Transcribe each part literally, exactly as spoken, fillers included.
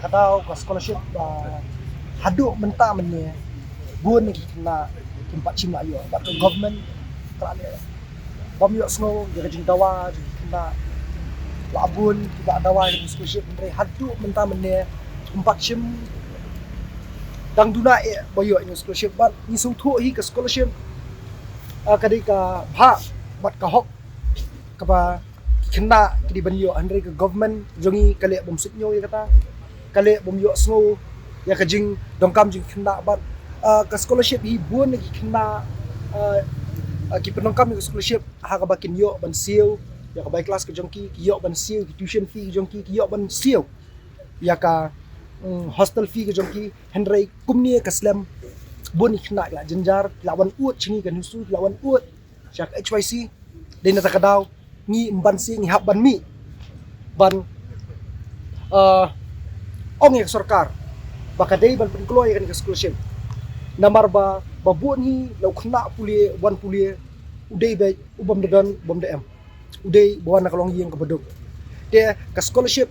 Daw ka scholarship ba haduh mynta mynne bun na ki khynnah kim pat shym la ïoh, bad ka government ka la leh bym ïohsngew ïa ka jingdawa jong ki khynnah. La bun kiba dawa ïa ka scholarship, hynrei haduh mynta mynne kim pat shym dang duna eh ba ïoh ïa ka scholarship. Bad ngi sngewthuh hi ka scholarship, ah, ka dei ka bha bad ka hok kaba ki khynnah ki dei ban ïoh, hynrei ka government jong ngi ka leh bym suidñiew ïa kata, ka leh bym ïohsngew ïa ka jingdonkam jong ki khynnah. Bad, ah, ka scholarship hi bun na ki khynnah, ah, ah, ki pyndonkam ïa ka scholarship ha kaba kin ïoh ban siew ïa ka bai klas ka jong ki, ki ïoh ban siew ki tuition fee ka jong ki, ki ïoh ban siew ïa ka, mm, hostel fee ka jong ki. Hynrei kumne ka slem bun ki khynnah ki la jynjar, ki la wan ud sha ngi ka NEWSU, ki la wan ud sha ka H Y C. Dei na kata ka daw ngi ym ban siew, ngi hap ban mih ban, ah, ong ïa ka sorkar ba ka dei ban pynkloi ïa kane ka scholarship. Namar ba, ba bun hi na u khynnah pule, wan pule, u dei beit u bym da don, u bym da em, u dei ba wan na ka longïing kaba duk. Te ka scholarship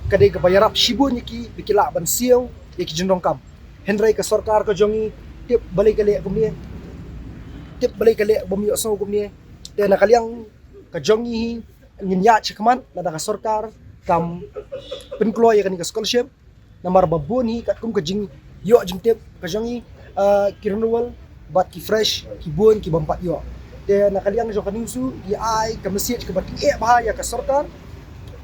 ka dei kaba ïarap shibun ïa ki ba ki lah ban siew ïa ki jingdonkam. Hynrei ka sorkar ka jong ngi tip balei ka leh kumne, tip balei ka leh bym ïohsngew kumne. Te na ka liang ka jong ngi hi ngin ïaid shakhmat lada ka sorkar kam pynkloi ïa kane ka scholarship. Namar ba bun hi katkum ka jingïoh jingtip ka jong ngi, ah, ki renewal bad ki fresh ki bun ki bym pat ïoh. Te na ka liang jong ka NEWSU ngi ai ka message kaba tyngeh bha ïa ka sorkar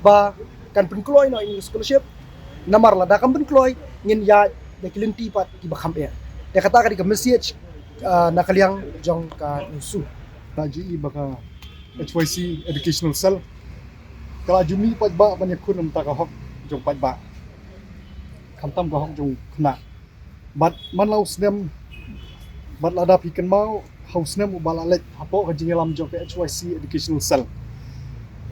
ba kan pynkloi noh ïa ka scholarship. Namar lada kam pynkloi ngin ïaid da ki lynti pat kiba kham eh. Te kata ka dei ka message, ah, na ka liang jong ka NEWSU. Ka jingim ba ka H Y C Educational Cell ka la ju mih paidbah ban ïakhun na ka bynta ka hok jong paidbah, khamtam ka hok jong khynnah. Bad man la u snem, bad lada phi kynmaw ha u snem uba la leit, hapoh ka jingïalam jong ka H Y C Educational Cell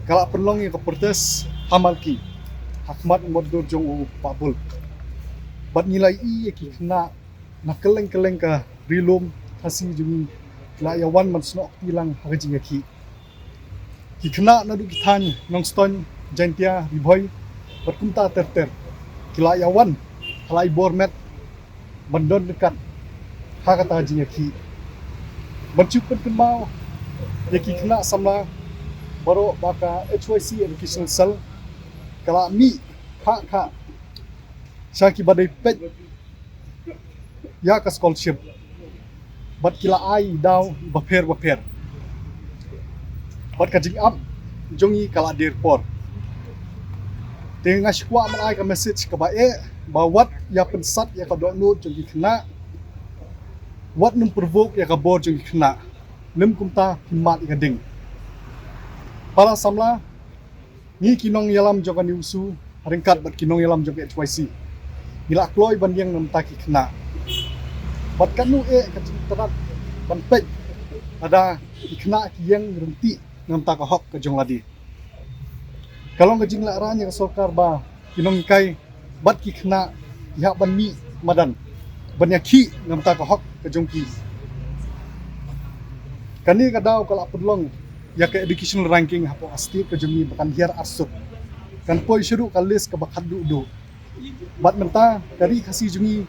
ka la pynlong ïa ka protest ha Malki, ha khmat u motdur jong u Bah Bul. Bad ngi la ïohi ïa ki khynnah na kylleng kylleng ka Ri Lum Khasi jong ngi ki la ïa wan ban snoh kti lang ha ka jingïakhih. Ki khynnah naduh ki thaiñ Nongstoiñ, Jaintia, Ri Bhoi bad kumta ter ter ki la ïa wan ha la i bor met ban don ryngkat ha kata ka jingïakhih. Ban shu pynkynmaw ïa ki khynnah samla baroh ba ka H Y C Educational Cell ka la mih khah khah sha kiba dei peit ïa ka scholarship bad ki la ai daw bapher bapher. Bad ka jingap jong ngi ka la dier por. Te nga shu kwah ban ai ka message kaba eh ba wat ïa pynsat ïa ka dohnud jong ki khynnah, wat nym provoke ïa ka bor jong ki khynnah, lym kumta phin mad ïa ka ding. Para samla, ngi ki nongïalam jong ka NEWSU ryngkat bad ki nongïalam jong ka H Y C ngi la kloi ban ïeng na ka bynta ki khynnah. Bad katno eh ka jingthrang ban peit lada ki khynnah ki ïeng ryntih na ka bynta ka hok ka jong lade. Ka long ka jinglehrain ïa ka sorkar ba ki nonghikai bad ki khynnah ki hap ban mih madan ban ïakhih na ka bynta ka hok ka jong ki. Kane ka daw ka la pynlong ïa ka educational ranking hapoh ka state ka jong ngi ba kan hiar arsut, kan poi sha ruh ka list kaba khatduh duh. Bad mynta ka Ri Khasi jong ngi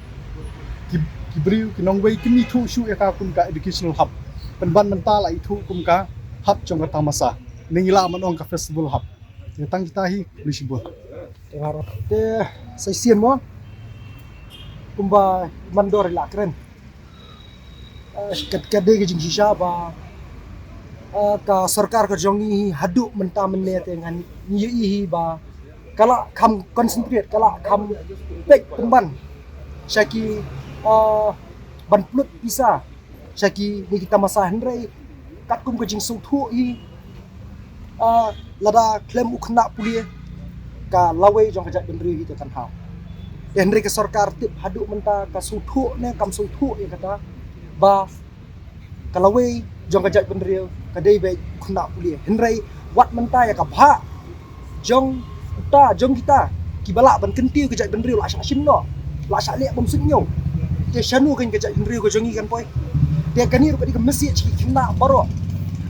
ki, ki briew ki nongwei kim ithuh shuh ïa ka kum ka educational hub. Pynban mynta la ithuh kum ka hub jong ka tamasa, ne ngi lah ban ong ka festival hub. Ïa tang kita hi, khublei shibun. Te sa shisien mo kumba i Mandor i la kren, eh, ka, ka dei ka jingshisha ba, eh, ka sorkar ka jong ngi hi haduh mynta mynne te ngan ngi ïohi hi ba ka la kham concentrate, ka la kham peit pynban sha ki, eh, ban pynlut pisa sha kine ki tamasa, hynrei katkum ka jingsngewthuh hi, ah, lada khlem u khynnah pule ka lawei jong ka jaitbynriew hi te kan thaw. Te hynrei ka sorkar tip haduh mynta ka sngewthuh ne kam sngewthuh ïa kata ba ka lawei jong ka jaitbynriew ka dei beit u khynnah pule. Hynrei wat mynta ïa ka bhah jong uta, jong kita kiba lah ban kyntiew ka jaitbynriew la shah shim noh, la shah leh bym suidñiew. Te shano kein ka jaitbynriew ka jong ngi kan poi? Te kane ruh ka dei ka message ki khynnah baroh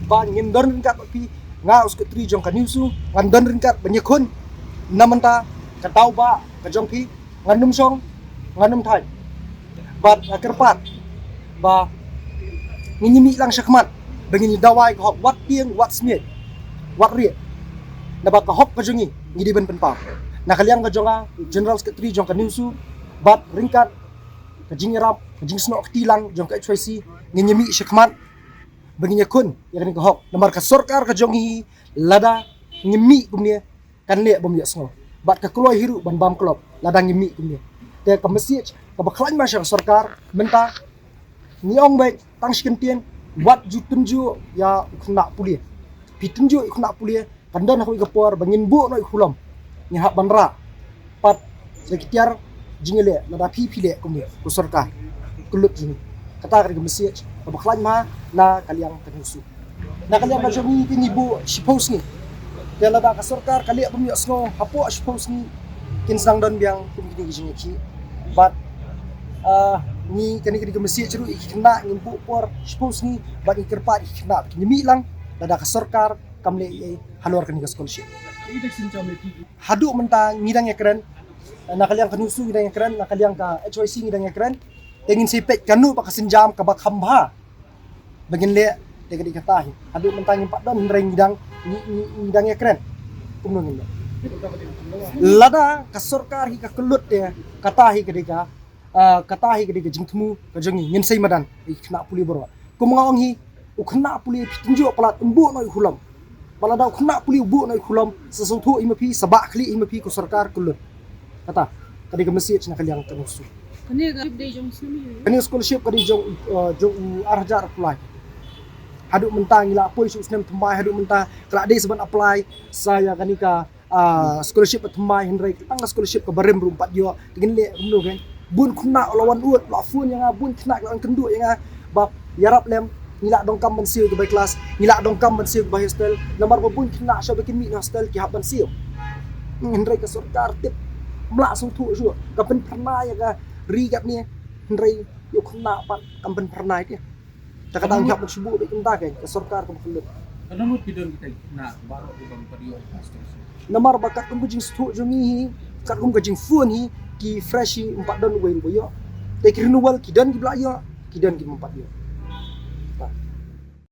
ba ngin don ryngkat bad phi. Nga u secretary jong ka NEWSU ngan don ryngkat ban ïakhun na ka bynta ka daw ba ka jong phi. Ngan ym shong, ngan ym thait. Bad nga kyrpad ba ngin ïa mih lang shakhmat ba ngin ïa dawa ïa ka hok, wat tieng, wat smiej, wat rieh. Naba ka hok ka jong ngi ngi dei ban pynpaw. Na ka liang ka jong nga, General Secretary jong ka NEWSU, bad ryngkat ka jingïarap, ka jingsnoh kti lang jong ka H Y C, ngin ïa mih shakhmat ba ngin ïakhun ïa kane ka hok. Namar ka sorkar ka jong ngi, lada ngim mih kumne, kan leh bym ïohsngew. Bad ka kloi hi ruh ban bam klop lada ngim mih kumne. Te ka message kaba khlaiñ ma sha ka sorkar mynta, ngi ong beit tang shi kyntien, wat ju tynjuh ïa u khynnah pule. Phi tynjuh ïa u khynnah pule, kan don ha kawei ka por ba ngin buh noh ïa u khulom. Ngin hap ban rah pat da ki tiar jingïaleh, lada phi phi leh kumne, ko sorkar, kyllut jong ngi. Kata ka dei ka message kaba khlaiñ ma na ka liang ka NEWSU. Na ka liang ka jong ngi, te ngi buh shiphew sngi. Te lada ka sorkar ka leh bym ïohsngew hapoh shiphew sngi, kin sa dang don biang kum kine ki jingïakhih. Bad, ah, ngi, kane ka dei ka message ruh ïa ki khynnah, ngin buh por shiphew sngi bad ngi kyrpad ïa ki khynnah ba kin ïa mih lang lada ka sorkar kam leh ei ei halor kane ka scholarship. Haduh mynta ngi dang ïakren, na ka liang ka NEWSU ngi dang ïakren, na ka liang ka H Y C ngi dang ïakren. Te ngin sa peit kano ba ka sienjam kaba kham bha ba ngin leh, te ka dei kata hi. Haduh mynta ngim pat don, hynrei ngi dang, ngi, ngi, ngi dang ïakren kumno ngin leh. Lada ka sorkar hi ka kyllut, te kata hi ka dei ka, ah, kata hi ka dei ka jingthmu ka jong ngi, ngin sei madan ïa ki khynnah pule baroh. Kum nga ong hi, u khynnah pule phi tynjuh palat, ym buh noh ïa u khulom. Ba lada u khynnah pule u buh noh ïa u khulom, sa sngewthuh hi ma phi, sa bah khlieh hi ma phi, ko sorkar kyllut. Kata ka dei ka message na ka liang ka NEWSU. Kane ka dei jong snem hi. Kane ka scholarship ka dei jong, uh, jong u ar hajar arphew lai. Haduh mynta ngi la poi sha u snem thymmai, haduh mynta ka la dei sa ban apply sa ïa kane ka, uh, scholarship ba thymmai, hynrei tang ka scholarship kaba rim ruh ym pat ïoh. Te ngin leh kumno keiñ? Bun khynnah la wan ud, la phone ïa nga, bun khynnah la wan kynduh ïa nga ba ïarap lem, ngi la donkam ban siew ki bai klas, ngi la donkam ban siew ki bai hostel. Namar ba bun khynnah shuwa ba kin mih na hostel ki hap ban siew. Hmm, hynrei ka sorkar tip, ym lah sngewthuh shuh. Ka pynphyrnai ïa ka ri katne, hynrei ïa u khynnah pat kam pynphyrnai te. Te ka dang hap ban shu buh beit kumta keiñ, ka sorkar kaba kyllut. Ka namar ki don kita ki khynnah baroh ki bym pat ïoh ïa ka scholarship. Namar ba katkum ka jingsngewthuh jong ngi hi, katkum ka jingphone hi, ki fresh hi ym pat don uwei ruh ba ïoh. Te ki renewal ki don kiba la ïoh, ki don ki bym pat ïoh.